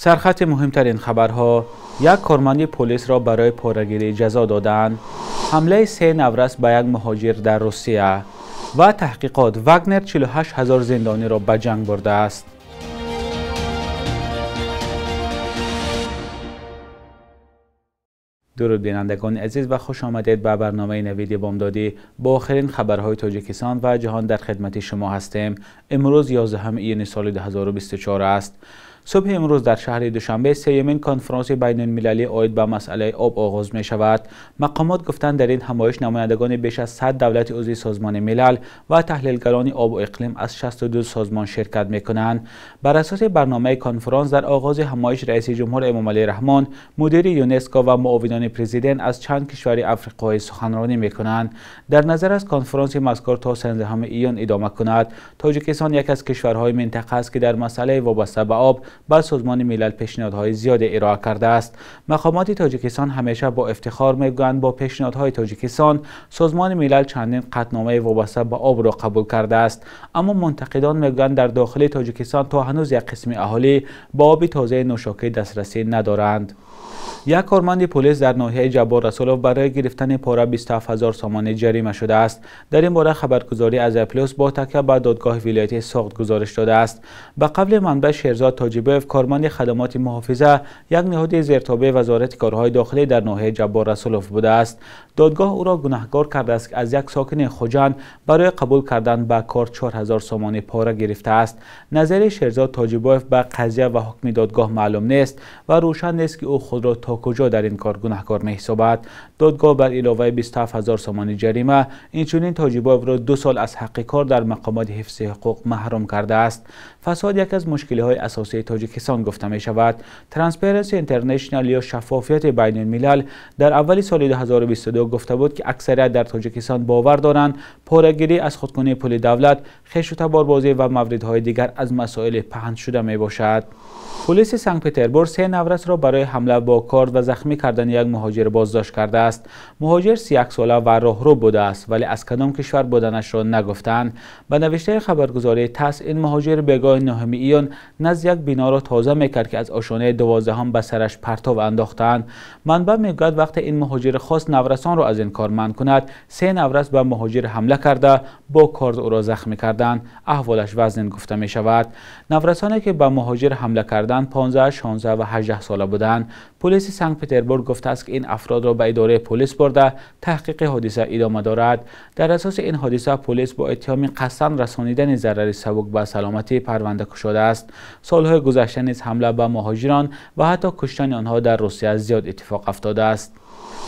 Сархати муҳимтарин хабарҳо: як корманди полисро барои порагирӣ ҷазо доданд, ҳамлаи се наврас ба як муҳоҷир дар Русия ва таҳқиқот: Вагнер 48 ҳазор зиндониро ба ҷанг бурдааст. Дуруд бинандагони азиз ва хуш омадед ба барномаи Навиди Бомдодӣ. Бо охирин хабарҳои Тоҷикистон ва ҷаҳон дар хидмати шумо ҳастем. Имрӯз 11 июни соли 2024 аст. Субҳи имрӯз дар шаҳри Душанбе сеюмин конфронси байналмилалӣ оид ба масъалаи об оғоз мешавад. Мақомот гуфтанд, дар ин ҳамоиш намояндагони беш аз 100 давлати узви Созмони Милал ва таҳлилгарони обу иқлим аз 62 созмон ширкат мекунанд. Бар асоси барномаи конфронс дар оғози ҳамоиш раиси ҷумҳур Эмомалӣ Раҳмон, мудири ЮНЕСКО ва муовинони президент аз чанд кишвари африқоӣ суханронӣ мекунанд. Дар назар аст конфронси мазкур то 13 июн идома кунад. Тоҷикистон яке аз кишварҳои минтақа аст, ки дар масъалаи вобаста ба об ба Созмони Милал пешниҳодҳои зиёде ироа кардааст. Мақомоти Тоҷикистон ҳамеша бо ифтихор мегӯянд, бо пешниҳодҳои Тоҷикистон Созмони Милал чандин қатъномаи вобаста ба обро қабул кардааст. Аммо мунтақидон мегӯянд, дар дохили Тоҷикистон то ҳанӯз як қисми аҳолӣ ба оби тозаи нӯшокӣ дастрасӣ надоранд. Як корманди полис дар ноҳияи Ҷаббор Расулов барои гирифтани пора 27 ҳазор сомонӣ ҷарима шудааст. Дар ин бора хабаргузории Азия Плюс бо такя ба додгоҳи вилояти Суғд гузориш додааст. Ба қавли манбаъ, Шерзод Тоҷибоев, корманди хадамоти муҳофиза, як ниҳоди зертобеи Вазорати корҳои дохилӣ дар ноҳияи Ҷаббор Расулов будааст. Додгоҳ ӯро гунаҳкор кардааст, ки аз як сокини Хуҷанд барои қабул кардан ба кор 4 ҳазор сомонӣ пора гирифтааст. Назари Шерзод Тоҷибоев ба қазия ва ҳукми додгоҳ маълум нест ва рӯшан нест, ки ӯ худро то куҷо дар ин кор гунаҳкор меҳисобад. Додгоҳ бар иловаи 27 ҳазор сомонӣ ҷарима, инчунин Тоҷибоевро 2 сол аз ҳаққи кор дар мақомоти ҳифзи ҳуқуқ маҳрум кардааст. Фасод яке аз мушкилиҳои асосии Тоҷикистон гуфта мешавад. Transparency International ё шаффофияти байналмилал дар аввали соли 2022 гуфта буд, ки аксарият дар Тоҷикистон бовар доранд порагирӣ аз худкунии пули давлат, хешу таборбозӣ ва мавридҳои дигар аз масоили паҳншуда мебошад. Полиси Санкт-Петербург се наврасро барои ҳамла бо корд ва захмӣ кардани як муҳоҷир боздошт кардааст. Муҳоҷир 31 сола ва роҳрӯ будааст, вале аз кадом кишвар буданашро нагуфтанд. Ба навиштаи хабаргузории ТАСС, ин муҳоҷир бегоҳи 9 июн назди як биноро тоза мекард, ки аз ошонаи 12 ба сараш партов андохтанд. Манбаъ мегӯяд, вақте ин муҳоҷир хост наврасонро аз ин кор манъ кунад, се наврас ба муҳоҷир ҳамла карда бо корд ӯро захмӣ карданд. Аҳволаш вазнин гуфта мешавад. Наврасоне ки ба муҳоҷир ҳамла карданд 15, 16 ва 18 сола буданд. Полиси Санкт-Петербург гуфтааст, ки ин афродро ба идораи полис бурда, таҳқиқи ҳодиса идома дорад. Дар асоси ин ҳодиса полис бо иттиҳоми қасдан расонидани зарари сабук ба саломатӣ парванда кушодааст. Солҳои гузашта низ ҳамла ба муҳоҷирон ва ҳатто куштани онҳо дар Русия зиёд иттифоқ афтодааст.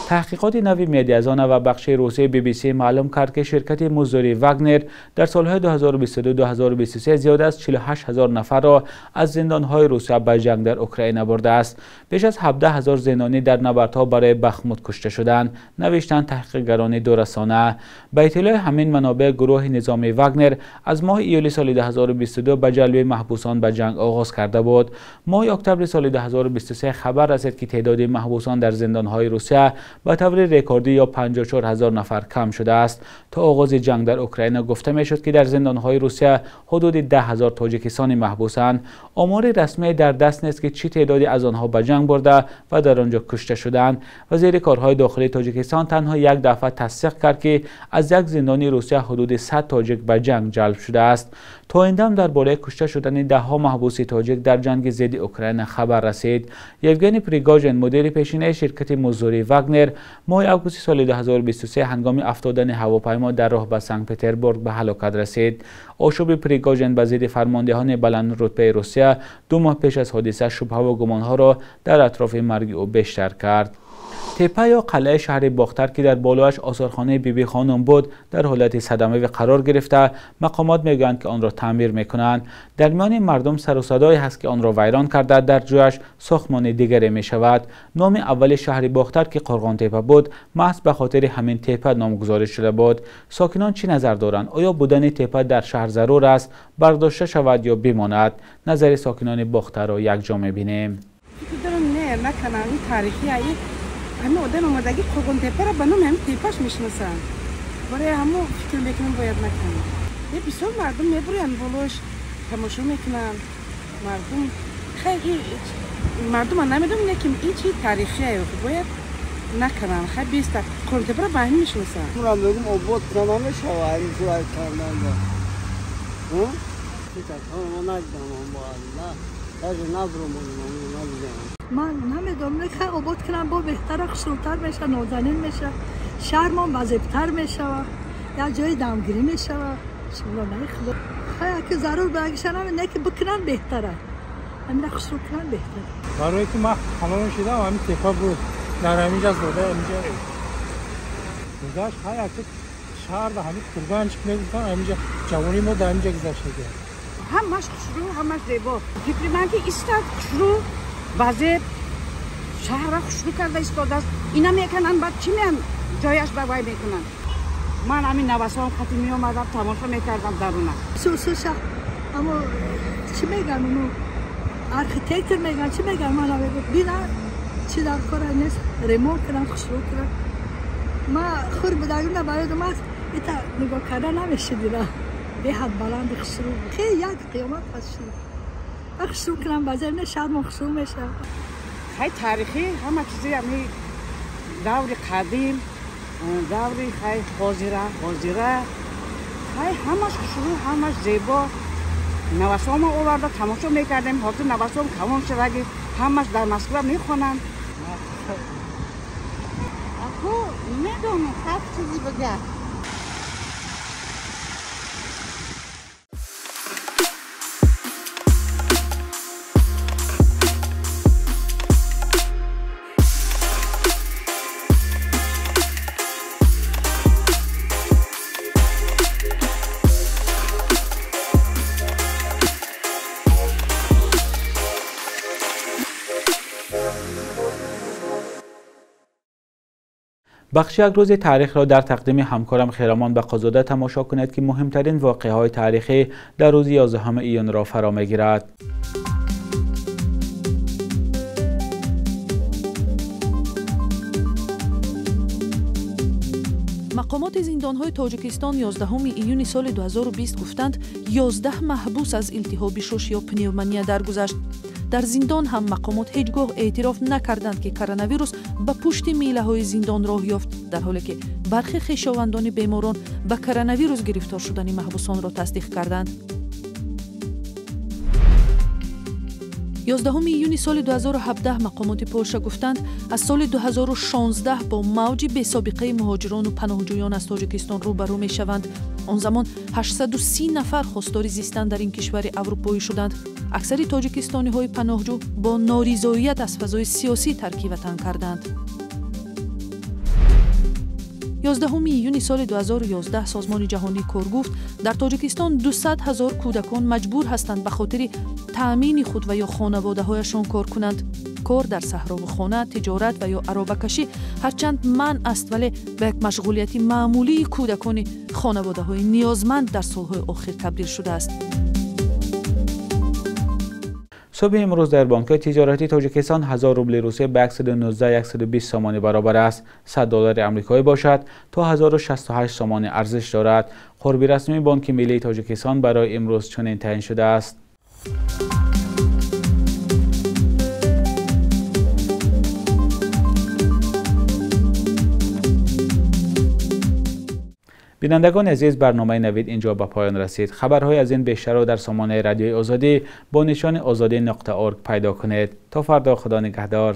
Таҳқиқоти нави Медиазона ва бахши русии BBC маълум кард, ки ширкати муздурии Вагнер дар солҳои 2022-2023 зиёд аз 48 ҳазор нафарро аз зиндонҳои Русия ба ҷанг дар Украина бурдааст. Беш аз 17 ҳазор зиндонӣ дар набардҳо барои Бахмут кушта шуданд, навиштанд таҳқиқгарони ду расона. Ба иттилои ҳамин манобеъ, гурӯҳи низомии Вагнер аз моҳи июли соли 2022 ба ҷалби маҳбусон ба ҷанг оғоз карда буд. Моҳи октябри соли 2023 хабар расид, ки теъдоди маҳбусон дар зиндонҳои Русия ба таври рекордӣ ё 54 ҳазор нафар кам шудааст. То оғози ҷанг дар Украина гуфта мешуд, ки дар зиндонҳои Русия ҳудуди 10 ҳазор тоҷикистонӣ маҳбусанд. Омори расмӣ дар даст нест, ки чӣ теъдоде аз онҳо ба ҷанг бурда ва дар он ҷо кушта шуданд. Вазири корҳои дохилии Тоҷикистон танҳо як дафъа тасдиқ кард, ки аз як зиндони Русия ҳудуди 100 тоҷик ба ҷанг ҷалб шудааст. То ин дам дар бораи кушта шудани даҳҳо маҳбуси тоҷик дар ҷанги зидди Украина хабар расид. Евгений Пригожин, мудири пешинаи ширкати муздурии Вагнер, моҳи августи соли 2023 ҳангоми афтодани ҳавопаймо дар роҳ ба Санкт-Петербург ба ҳалокат расид. Ошӯби Пригожин ба зидди фармондеҳони баландрутбаи Русия 2 моҳ пеш аз ҳодиса шубҳаву гумонҳоро дар атрофи марги ӯ бештар кард. Тепа ё қалъаи шаҳри Бохтар, ки дар болояш осорхонаи Биби Хонум буд, дар ҳолати садамавӣ қарор гирифта, мақомот мегӯянд, ки онро таъмир мекунанд. Дар миёни мардум сару садое ҳаст, ки онро вайрон карда, дар ҷояш сохтмони дигаре мешавад. Номи аввали шаҳри Бохтар, ки Қурғонтепа буд, маҳз ба хотири ҳамин тепа номгузорӣ шуда буд. Сокинон чӣ назар доранд? Оё будани тепа дар шаҳр зарур аст, бардошта шавад ё бимонад? Назари сокинони Бохтарро якҷо мебинем. Ҳамин одам омадагӣ Қурғонтепаро ба номи ҳамин тепаш мешиносанд. Барои ҳамо фикр мекунам, бояд накунам. Бисёр мардум мебурянд болош, тамошо мекунанд. Мардум хайр Мардум намедонам ки ин чи таърихие, бояд накунанд. Хай биста Қурғонтепаро ба ҳамин мешиносанд. Ман мегӯям обод намешавад ин ҷой карданда. Ман намедонам, хай обод кунам, бо беҳтара, хушрӯтар меша, нозанин меша, шаҳрмон вазебтар мешава, як ҷои дамгирӣ мешава. Шукронаи Худо. Хай аки зарур багишанам, не ки бикунанд беҳтара. Ҳамина хушрӯ кунанд беҳтара. Барое ки ман калон шудам, ҳамин тепа буд. Дар ҳаминҷа зода ҳаминҷа гузашт. Хай аки шаҳр да ҳамин Курганчик мегуфтанд, ҳаминҷа ҷавонии мо дар ҳаминҷа гузаштагӣ. Ҳамаш хушрӯ, ҳамаш зебо. Фикри ман ки истад хушрӯ, вазеб, шаҳрра хушрӯ карда истодааст. Ина мекунанд, баъд чӣ меан ҷояш ба вай мекунанд. Ман ҳамин навасоам қати меомадам, тамошо мекардам даруна. Сусуша, аммо чӣ мегӯям, уну архитектор мегӯям, чӣ мегӯям, ман намегӯям. Бина чӣ дар кора нест, ремонт кунам, хушрӯ кунам. Ман хур будагим, ба ёдам аст, ита нигоҳ карда намешидира. Беҳад баланди хушрӯ. Хеле як қиёмат пас шуд. Хушрӯ кунам, базар не шаҳрмон хушрӯ мешавад. Хай таърихӣ ҳама чизи ҳами даври қадим, даври хай ҳозира, хай ҳамаш хушрӯ, ҳамаш зебо. Навасома оварда тамошо мекардем. Ҳозир навасом калон шудаги, ҳамаш дар Москва мехонанд. Аку медонам, ҳар чизи бигар. بخش یک روز تاریخ را در تقدیم همکارم خیرامان بقازاده تماشا کنید که مهمترین واقعه های تاریخی در روز 11 ایون را فرا میگیرد. Мақомоти зиндонҳои Тоҷикистон 11 июни соли 2020 гуфтанд, 11 маҳбус аз илтиҳоби шуш ё пневмония даргузашт. Дар зиндон ҳам мақомот ҳеҷ гоҳ эътироф накарданд, ки коронавирус ба пушти милаҳои зиндон роҳ ёфт, дар ҳоле ки бархе хешовандони беморон ба коронавирус гирифтор шудани маҳбусонро тасдиқ карданд. 11 июни соли 2017 мақомоти Полша гуфтанд, аз соли 2016 бо мавҷи бесобиқаи муҳоҷирону паноҳҷӯён аз Тоҷикистон рӯбарӯ мешаванд. Он замон 830 нафар хостори зистан дар ин кишвари аврупоӣ шуданд. Аксари тоҷикистониҳои паноҳҷӯ бо норизоият аз фазои сиёсӣ тарки ватан карданд. 11 июни соли 2011 Созмони ҷаҳонии кор гуфт, дар Тоҷикистон 200 000 кӯдакон маҷбур ҳастанд ба хотири таъмини худ ва ё хонаводаҳояшон кор кунанд. Кор дар саҳрову хона, тиҷорат ва ё аробакашӣ ҳарчанд манъ аст, вале ба як машғулияти маъмулии кӯдакони хонаводаҳои ниёзманд дар солҳои охир табдил шудааст. صبح امروز در بانک تجارتی تاجیکستان 1000 روبل روسیه به 119-120 سامانی برابر است. 100 دلار آمریکایی باشد تا 1068 سامانی ارزش دارد. قرب رسمی بانک ملی تاجیکستان برای امروز چنین تعیین شده است. бинандагони азиз, барномаи навид инҷо ба поён расид. Хабарҳои аз ин бештарро дар сомонаи радиои Озодӣ бо нишони озодӣ.org пайдо кунед. То фардо, Худо нигаҳдор.